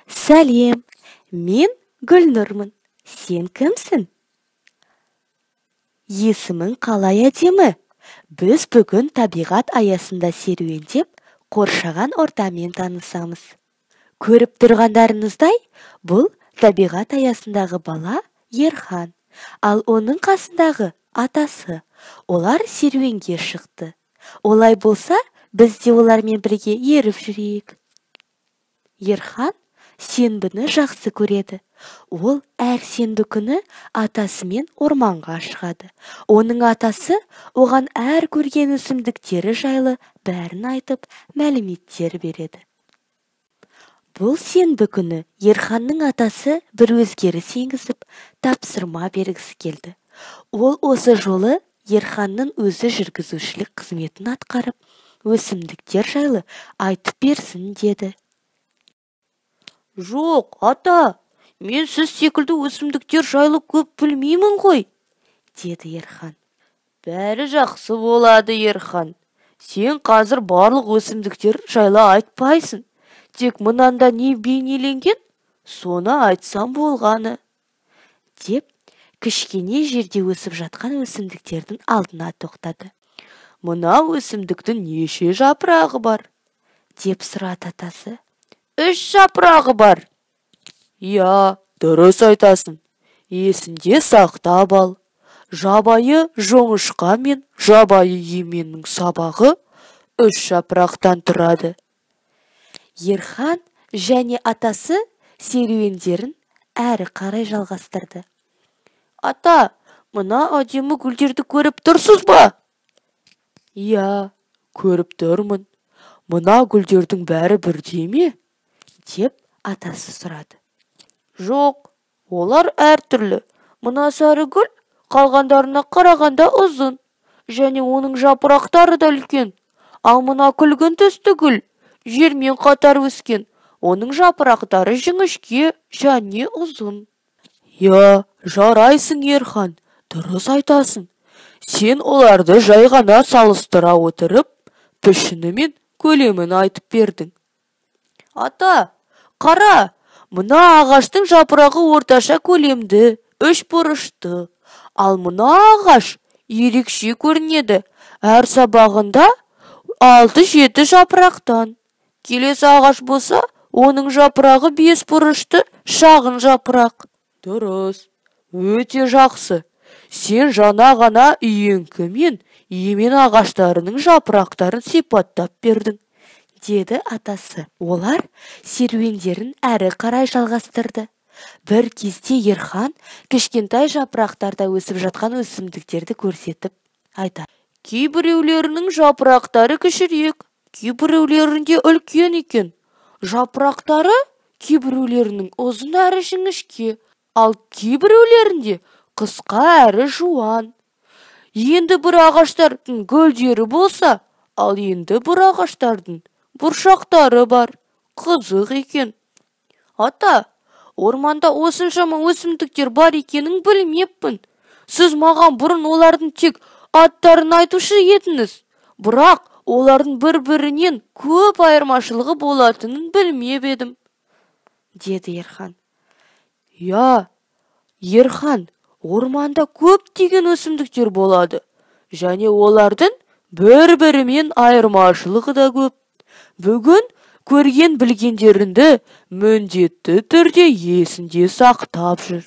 Сәлем, мен Гүлнұрмын. Сен кімсің? Есімің қалай әдемі? Біз бүгін табиғат аясында серуендеп, қоршаған ортамен танысамыз. Көріп тұрғандарыңыздай, бұл табиғат аясындағы бала Ерхан, ал оның қасындағы атасы. Олар серуенге шықты. Олай болса, біз де олармен бірге еріп жүрейік. Ерхан сенбіні жақсы көреді. Ол әр сенбі күні атасымен орманға шығады. Оның атасы оған әр көрген өсімдіктері жайлы бәрін айтып, мәліметтер береді. Бұл сенбі күні Ерханның атасы бір өзгеріс енгізіп, тапсырма бергісі келді. Ол осы жолы Ерханның өзі жүргізушілік қызметін атқарып, өсімдіктер жайлы айтып берсін деді. Жоқ, ата, мен сіз секілді өсімдіктер жайлы көп білмеймін ғой, деді Ерхан. Бәрі жақсы болады, Ерхан. Сен қазір барлық өсімдіктер жайлы айтпайсың. Тек мынанда не бейнеленген, соны айтсам болғаны, деп кішкене жерде өсіп жатқан өсімдіктердің алдына тоқтады. Мына өсімдіктің неше жапырағы бар? Деп сұрады атасы. 3 жапырағы бар. Иә, дұрыс айтасың. Есінде сақтап ал. Жабайы жоңышқа мен жабайы еменнің сабағы 3 жапырақтан тұрады. Ерхан және атасы серуендерін әрі қарай жалғастырды. Ата, мына әдемі гүлдерді көріп тұрсыз ба? Иә, көріп тұрмын. Мына гүлдердің бәрі бірдей ме? Деп атасы сұрады. Жоқ, олар әртүрлі. Мына сары гүл қалғандарына қарағанда ұзын, және оның жапырақтары да үлкен. Ал мына күлгін түсті гүл жермен қатар өскен, оның жапырақтары жіңішке және ұзын. Иә, жарайсың, Ерхан, дұрыс айтасың. Сен оларды жай ғана салыстыра отырып, пішіні мен көлемін айтып бердің. Ата, қара, мына ағаштың жапырағы орташа көлемді, 3 бұрышты. Ал мына ағаш ерекше көрінеді. Әр сабағында 6-7 жапырақтан. Келесі ағаш болса, оның жапырағы 5 бұрышты, шағын жапырақ. Дұрыс, өте жақсы. Сен жаңа ғана үйеңкі мен емен ағаштарының жапырақтарын сипаттап бердің, деді атасы. Олар серуендерін әрі қарай жалғастырды. Бір кезде Ерхан кішкентай жапырақтарда өсіп жатқан өсімдіктерді көрсетіп айтады. Кейбіреулерінің жапырақтары кішірек, кейбіреулерінде үлкен екен. Жапырақтары кейбіреулерінің ұзын әрі жіңішке, ал кейбіреулерінде қысқа әрі жуан. Енді бір ағаштардың гүлдері болса, ал енді бір ағаштардың бұршақтары бар. Қызық екен. Ата, орманда осыншама өсімдіктер бар екенін білмеппін. Сіз маған бұрын олардың тек аттарын айтушы едіңіз. Бірақ олардың бір-бірінен көп айырмашылығы болатынын білмеп едім, деді Ерхан. Иә, Ерхан, орманда көптеген өсімдіктер болады, және олардың бір-бірімен айырмашылығы да көп. Бүгін көрген білгендеріңді міндетті түрде есінде сақтап жүр.